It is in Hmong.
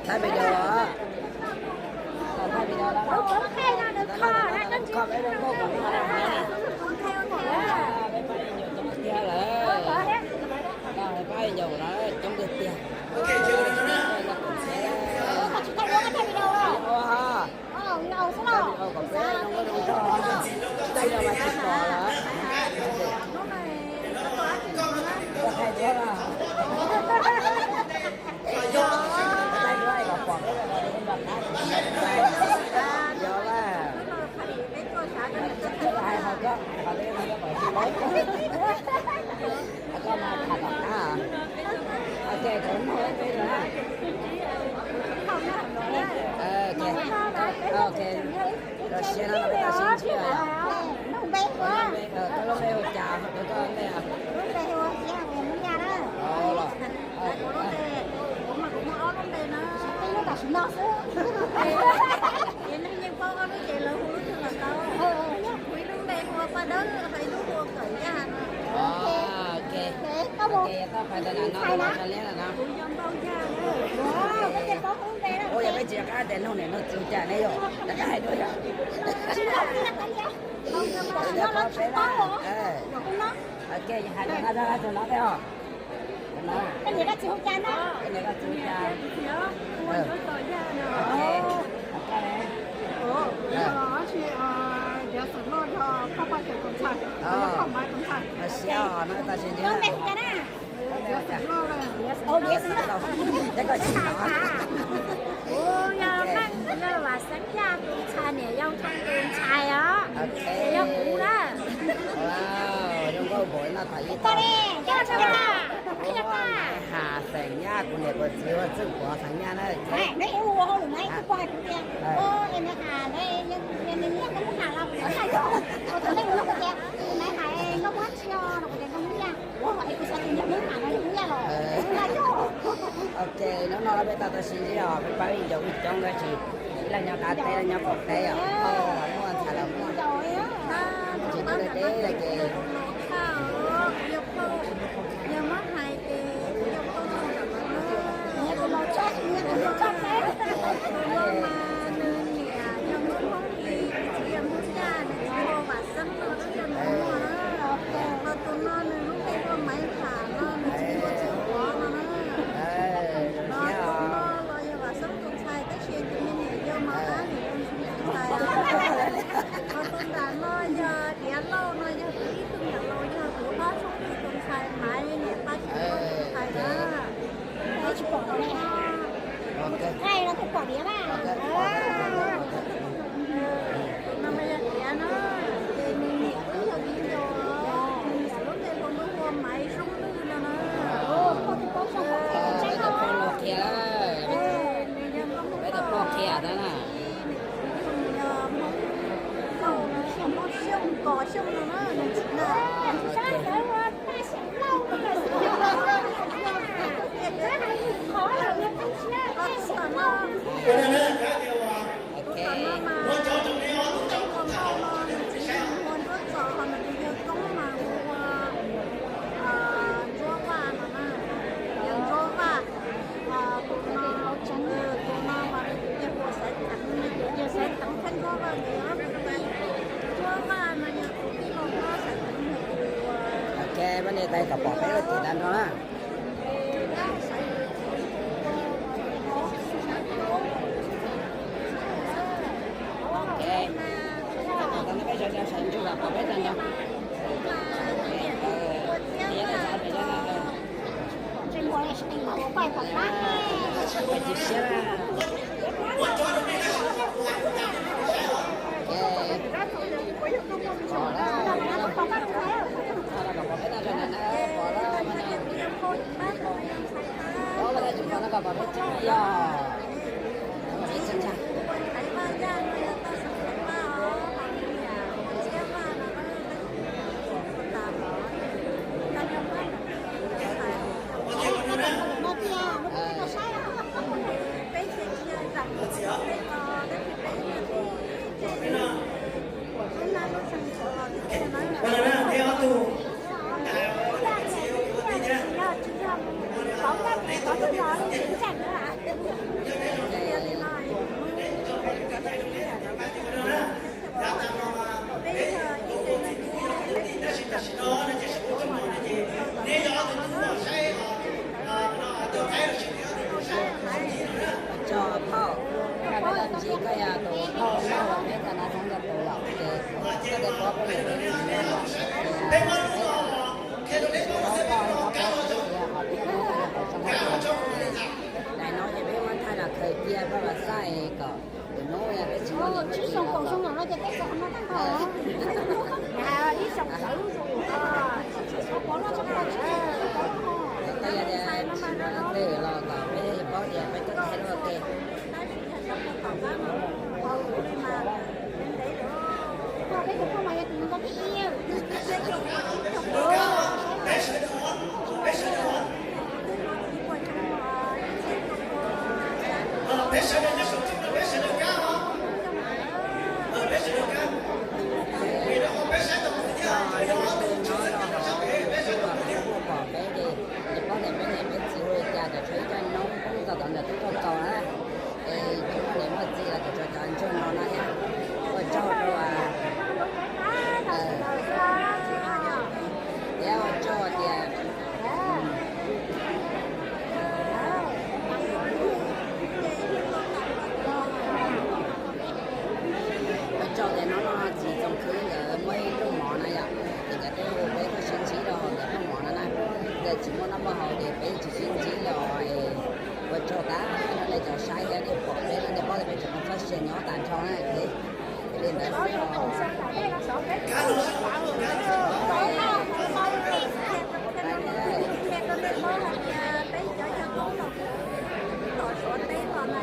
Thaij video, thaij video, thaij video. Peb pab ib nyuag coob tiag lawm, pab ib nyuag no coob tiag tiag. Ok, ok. Rau siab no peb tau sib ntsib. Koj lub npe hu cas? Koj lub npe os? Kuv ib lub npe hu ua Paj Dawb, ho ib lub hu ua Kawm Yaj no. Ok, koj pais ntawm no, ntawm no tso liab ntawm no. Kuv yog Npauj Yaj. Ua yog peb tsis nco qab tias nug niam nug txiv cas ne yom, rov qab hais dua yom. Ok, hais rau no, rau no thiab os. Koj niam koj txiv hu cas no? Koj niam koj txiv hu cas? Koj ne? Siab os, no tau sib ntsib. Kuv yog Meej, yog Vam Xeeb Yaj tus ntxhais, niam yau Thoob tus ntxhais os. Yog kuv na. Zoo nkauj npaum no thaum ib tag. Maiv Has xeem Nyaj, kuv niam kuv txiv hu Txwj Puav xeem Nyaj na. Ok, hnub no peb tau tau sib ntsib os, peb pab ib ncov ib coob tab sis ib leeg nyob qab teb, ib leeg nyob qaum teb os, muaj ntxhais los muaj, tsis nyob deb deb li ces. Yog muab hais ces kuv yog phauj, tus no mas nws niam yog Hmoob Hmoob Lis, nws txiv yog Hmoob Yaj, nws txiv hu Vam Xeeb no, nws muaj na. Ho tus no nws lub npe hu Maiv Has no, nws txiv hu Txwj Puav no na. Ho tus no los yog Vam Xeeb tus ntxhais tab sis tus me niam yog Maiv Has niam tus ntxhais. Ho tus nram no yog Diav Lauj no yog kuv ib tug niam laus, yog kuv Hlob Xoob Lis tus ntxhais, Maiv niam Paj Xyooj tus ntxhais na. Tsis pom ne. Qaij no thiaj pom Diav na. Tus no mas yog Diav na, ces nws niam twb yog viv ncaus, nws niam lub npe hu ua Maiv Soob Lwj no na. Peb tus phooj ywg qhia, peb tus phooj ywg qhia ntawd na. Nws yog Hmoob Lauj no, Hmoob Xyooj, Kos Xyooj no na, nws txiv na. Tus no mas hu Ntsuab Txos, ho nws tus yawg koob mas hu ua Ntsuab Vaj no na, yog Ntsuab Vaj. Tus no, tus no mas nws tus yawg hu ua Xaiv Teev, nws tus yawg Xaiv Teev thiab Ntsuab Vaj nkawd yog ob kwv tij. Ntsuab Vaj no yog tus tij laug hlob, Xaiv Teev yog tus. Ok, pab nias tais kom pom peb lub txim tag nrho na. Ok, tau no peb sawv daws sawv ntsug kom pom peb tag nrho. Cia pab vas xaj kom tus hnub peb tsis muaj niam muaj txiv los, tej yog tias tsis muaj leej twg los kom peb paub tias peb tuaj thaij lub ua ke. Peb ces, ces pab niam peb niam peb txiv hu li cas cov tshuav ib co noob poob txog tom ntawm tub rog txaus na. Es tsis muaj niam muaj txiv los cov tshuav cov ntsuag no no thiab. Ua tsaug rau, thiab ua tsaug tias, ua tsaug tias hnub no txiv Txoov Khwb nkawd muaj ib rooj mov na yom, ces nkawd twb hu peb tuaj sib ntsib rau hauv nkawd rooj mov no na. Ntawm tsis muaj noj muaj haus ces peb tsis sib ntsib los, ua tsaug tas nej cov saib thiab nej pom peb no nej paub tias peb tseem muaj txoj sia nyob tas nrho na. Ces li ntawd xwb os. Peb cov yawg koob tom Suav teb no na,